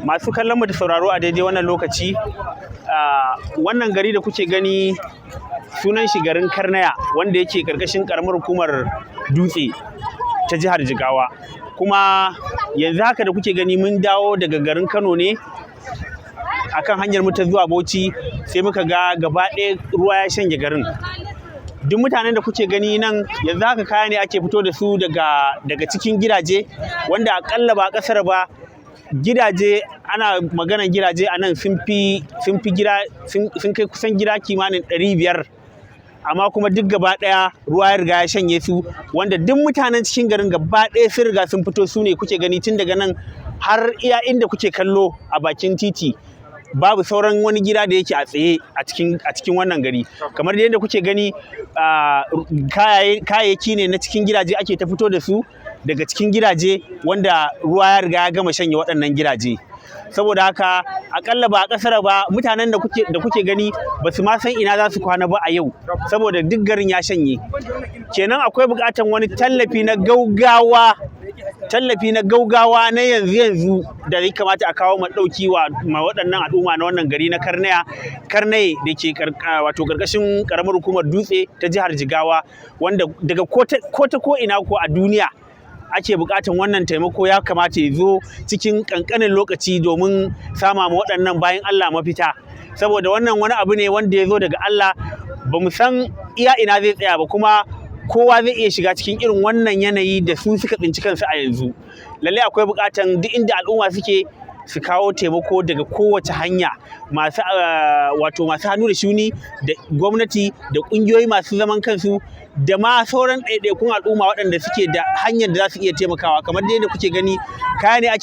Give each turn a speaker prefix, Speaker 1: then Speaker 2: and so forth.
Speaker 1: Masu kallon mu da sauraro a daidai wannan lokaci, wannan gari da kuke gani sunan shi garin Karnaya, wanda yake karkashin karamar hukumar Dutse ta jihar Jigawa. Kuma yanzu haka da kuke gani, mun dawo daga garin Kano ne, akan hanyar mu ta zuwa Bauchi, sai muka ga gaba ɗaya ruwa ya shanye garin. Duk mutanen da kuke gani nan yanzu haka, kaya ne ake fito da su daga cikin gidaje, wanda akalla ba kasar ba gidaje, ana maganan gidaje a nan sun fi gida, sun kai kusan gida kimanin 500, amma kuma duk gaba ɗaya ruwa ya riga ya shanye su, wanda duk mutanen cikin garin gaba ɗaya sun riga sun fito. Su ne kuke gani tun daga nan har iya inda kuke kallo a bakin titi, babu sauran wani gida da yake a tsaye a cikin wannan gari. Kamar yadda kuke gani, kayayyaki ne na cikin gidaje ake ta fito da su daga cikin gidaje, wanda ruwa ya riga ya gama shanye waɗannan gidaje. Saboda haka, akalla ba a kasar ba, mutanen da kuke gani ba su ma san ina za su kwana ba a yau, saboda duk garin ya shanye. Kenan akwai buƙatar wani tallafi na gaugawa, tallafi na gaugawa na yanzu yanzu da ya kamata a kawo ma ɗauki wa ma waɗannan al'umma na wannan gari na Karnaya, Karnaye, da ke wato karkashin karamar hukumar Dutse ta jihar Jigawa, wanda daga ko ta ko ina ko a duniya ake buƙatan wannan taimako, ya kamata ya zo cikin ƙanƙanin lokaci domin sama ma waɗannan bayin Allah mafita. Saboda wannan wani abu ne wanda ya zo daga Allah, ba mu san iya ina zai tsaya ba, kuma kowa zai iya shiga cikin irin wannan yanayi da su suka tsinci kansu a yanzu. Lallai akwai buƙatan duk inda al'umma suke su kawo taimako daga kowace hanya, masu wato masu hannu da shuni da gwamnati da ƙungiyoyi masu zaman kansu da ma sauran ɗaiɗaikun al'umma waɗanda suke da hanyar da za su iya taimakawa. Kamar dai yadda kuke gani, kaya ne ake